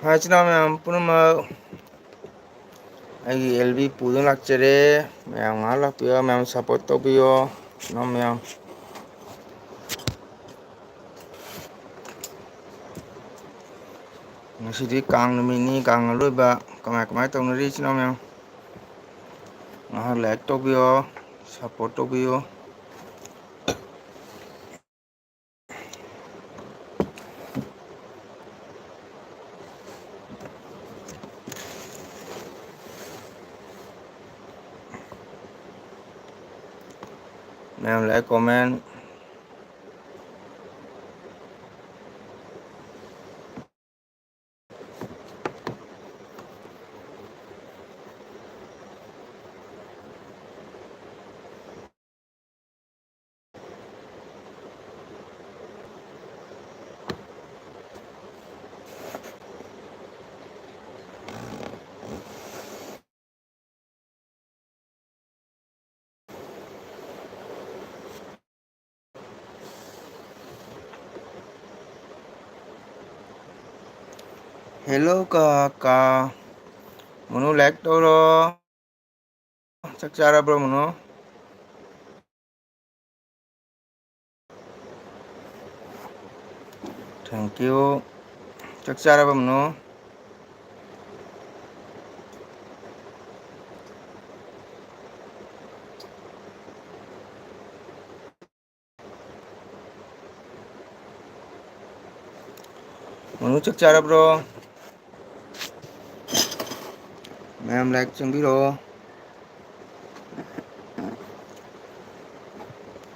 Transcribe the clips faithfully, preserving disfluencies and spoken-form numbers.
ꯍꯥꯏ, ꯏꯆꯤꯟ ꯏꯅꯥꯎ ꯃꯌꯥꯝ ꯄꯨꯝꯅꯃꯛ, ꯑꯩꯒꯤ ꯑꯦꯜ ꯕꯤ ꯄꯨꯗꯨꯅ ꯂꯥꯛꯆꯔꯦ꯫ ꯃꯌꯥꯝ ꯉꯥꯏꯍꯥꯛ ꯂꯥꯛꯄꯤꯌꯣ, ꯃꯌꯥꯝ support ꯇꯧꯕꯤꯌꯣ, ꯏꯆꯤꯟ ꯏꯅꯥꯎ ꯃꯌꯥꯝ꯫ ꯉꯁꯤꯗꯤ ꯀꯥꯡ ꯅꯨꯃꯤꯠꯅꯤ, ꯀꯥꯡ ꯑꯔꯣꯏꯕ꯫ ꯀꯃꯥꯏ ꯀꯃꯥꯏ ꯇꯧꯅꯔꯤ, ꯏꯆꯤꯟ ꯏꯅꯥꯎ ꯃꯌꯥꯝ? ꯉꯥꯏꯍꯥꯛ like ꯇꯧꯕꯤꯌꯣ, support ꯇꯧꯕꯤꯌꯣ꯫ ꯃꯌꯥꯝ like, comment꯫ Hello ꯀꯀꯥ꯫ ꯃꯨꯅꯨ like ꯇꯧꯔꯣ꯫ ꯆꯥꯛ ꯆꯥꯔꯕ꯭ꯔꯣ ꯃꯨꯅꯨ? Thank you꯫ ꯆꯥꯛ ꯆꯥꯔꯕ ꯃꯨꯅꯨ? ꯃꯨꯅꯨ ꯆꯥꯛ ꯆꯥꯔꯕ꯭ꯔꯣ? ꯃꯌꯥꯝ like ꯆꯪꯕꯤꯔꯛꯑꯣ꯫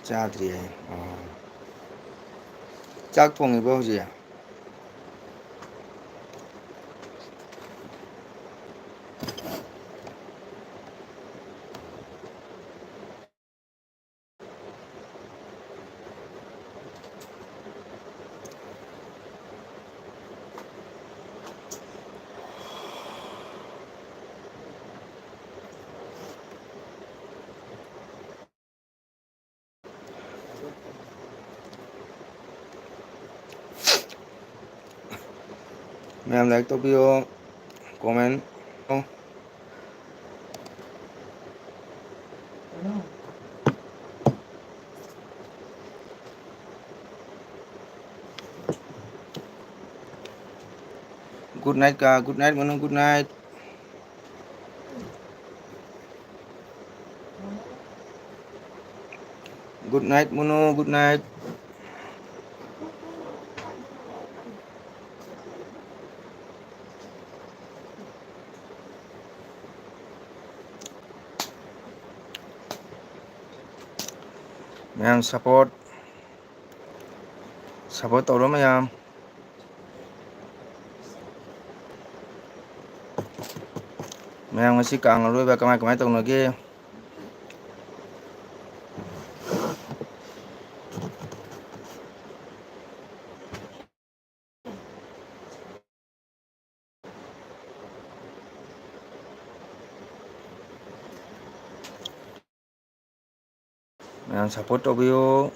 ꯆꯥꯗ꯭ꯔꯤ ꯍꯥꯏ꯫ ꯑꯣ꯫ ꯆꯥꯛ ꯊꯣꯡꯉꯤꯕꯣ ꯍꯧꯖꯤꯛ? ꯃꯌꯥꯝ like ꯇꯧꯕꯤꯌꯣ, comment꯫ Good night ꯀ, good night ꯃꯅꯨ, good night꯫ Good night ꯃꯅꯨ, good night꯫ ꯃꯌꯥꯝ support, support ꯇꯧꯔꯣ ꯃꯌꯥꯝ꯫ ꯃꯌꯥꯝ ꯉꯁꯤ ꯀꯥꯡ ꯑꯔꯣꯏꯕ ꯀꯃꯥꯏ ꯀꯃꯥꯏ ꯇꯧꯅꯒꯦ? ꯃꯌꯥꯝ support ꯇꯧꯕꯤꯌꯨ꯫